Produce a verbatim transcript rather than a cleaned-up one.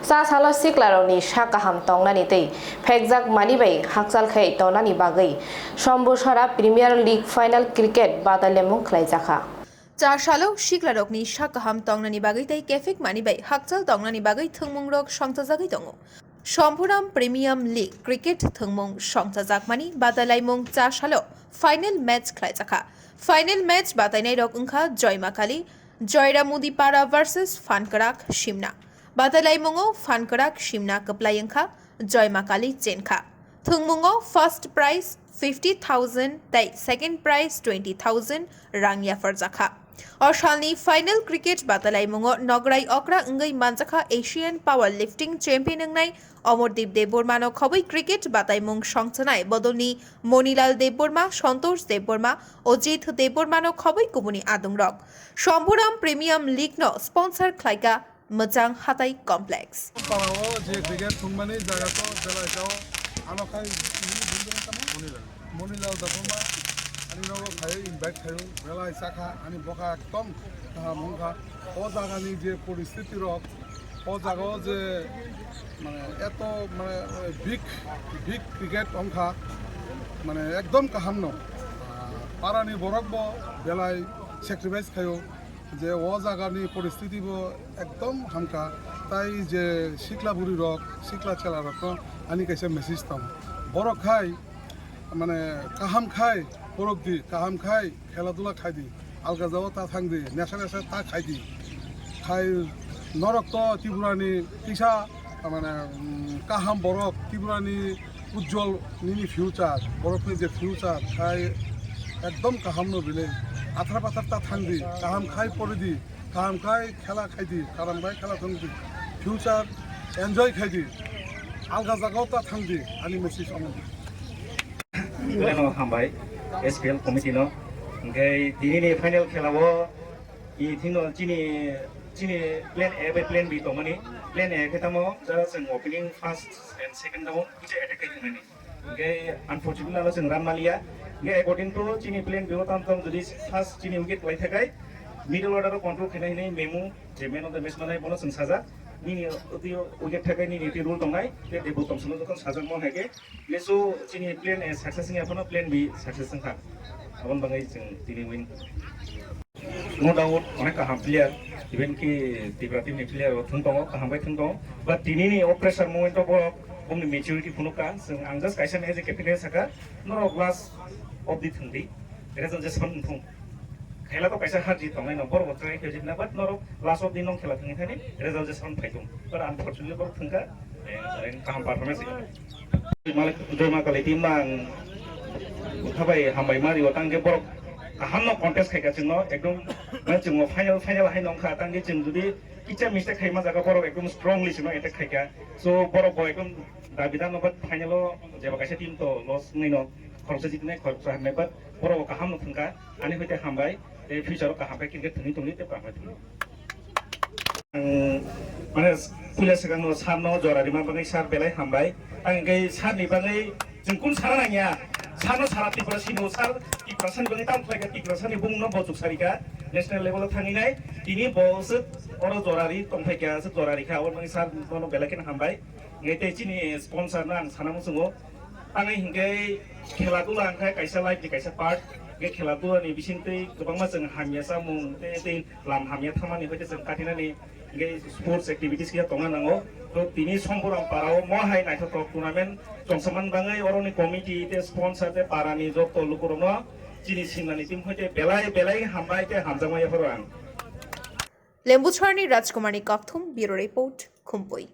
Cha salo siklarokni sak kaham tongnani tei phekjak mani bai hakchal khai tongnani bagwi Sombusora Premier League Final Cricket batailai mung khlaijakha. Cha salo siklarokni sak kaham tongnani bagwi tei kephek mani bai hakchal tongnani bagwi thwngmungrok songchajagwi tongo. Sompuram Premium League Cricket thwngmung songchajakmani batailaimung cha salo final match khlaijakha. Final match batainairok wngkha Joymakali, Joyramudi Para versus Phankrak Simna. Batailaimungo Phankrak Simna kwplai wngkha, Joymakali chenkha. Thwngmungo first prize fifty thousand tei second prize twenty thousand rang yapharjakha. O salni final cricket batailaimungo nograi okra wngwi manjakha Asian Power Lifting Champion wngnai Omordeep Debbarmano khobwi cricket bataimung songchanai bodolni Monilal Debbarma, Santosh Debbarma, Ojit Debbarmano khobwi kubuni adungrok. Sompuram Premium League no sponsor khlaika Mwchang Hatai Complex. Parao je cricket thwngmani jaga to belai jao. Ano khai ini bini tamo? Monilal. Monilal Debbarma ani nogo khai invite khayo. Belai sakha ani bokha ekdom kaham wngkha. O jagani je poristiti rok, o jagao je mane eto mane big, big cricket wngkha, mane ekdom kaham no. Parani borok bo belai sacrifice khayo. Je o jagani poristiti bo ekdom hamkha, tai je sikla buri rok, sikla chela rok no ani kaisa message tong. Borok khai mane kaham khai borok di, kaham khai khela dula khai di, alga jao ta thang di, nesa nesa ta khai di. Khai norok to Tripura ni kisa mane, mm, kaham borok, Tripura ni ujjol nini future, borokni je future khai ekdom kaham no bile. Athar pathar ta thang di, kaham khai pori di, kaham khai khela khai di, kaham khai khela thang di. Future enjoy khai di. Alga jagao ta thang di, ani message omo. Belai no hambai S P L committee no. Hingke tini ni final khela o i thing no chini, chini plan A bai plan B tongmani. Plan A khe tamo, just opening first and second down, kisa attack khai thangmani. Hingke unfortunately ano chwng run maliya. Hingke according to chini plan B o tam tong jodi first chini wicket lai thakai, middle order o control khainai hinui Memu, je man of the match manai bono chwng sajak. Nini uti wicket thakai nini uti rule tongnai, te Debu Thompson no jokhon sajak mo hai khe, lesu chini plan A success wngya phano plan B success wngkha. Aboni bagwi chwng tini win. No doubt, onek kaham player, even ki Tripura team ni player bo thung tongo, kaham bai thung tongo. But tini ni o pressure moment o borok bongni maturity phunuk kha. Chwng ang just kaisa ni as a captain saka, norok last obdi thung di, result je son thung. Khela to kaisa har jit tongnai no, borok bo try khe jit na, but norok last obdi nong khela thung thani result je son phai thung. But unfortunately borok thung kha, eh, kaham performance. Malik Joymakali team ang khabai hambai mari o tang khe borok kaham no contest khai ka chwng no ekdom, mane chwng o final, final hai nong kha tang khe chwng jodi kicha mistake khai ma jaga borok ekdom strongly chwng no attack khai ka. So borok bo ekdom dabi dan no, but final o jeba kaisa team to loss wngwi no khoroksa jitnai khoroksa harnai, but borok bo kaham no thung kha, ani hoite hambai, tei future o kaham khe cricket thwngwi tongwi tei kaham khe thwngwi. Ang, mane, puila swkang no sir no jora rima bagwi sir belai hambai. Ang hingke sir ni bagwi chwng kun sara nangya. Sir no sara Tripura sini o sir Tripura sani bagwi tam khlai kha, Tripura sani bung no bochuk sari kha. National level o thangwi nai. Tini bo swk oro jora ri tong phai kha, swk jora ri kha. Abo bagwi sir no belai kheno hambai. Hingke tei chini sponsor no ang sana muchungo. Tangwi hingke khela dula hingke kaisa life ni kaisa part. Hingke khela dula ni bisingtwi kwbangma chwng hamya chamung tei, tei lam hamya thamani hoite chwng katinani hingke sports activities khe tongna nango. To tini Sompuram parao mo hai naithotok tournament chongsaman bangwi oroni committee tei sponsor tei parani joto lukurokno chini sinani team hoite belai belai hambai tei hamjakma yapharo ang. Lembuchorni Rajkumarni Kokthum, Bureau Report, Khumpui.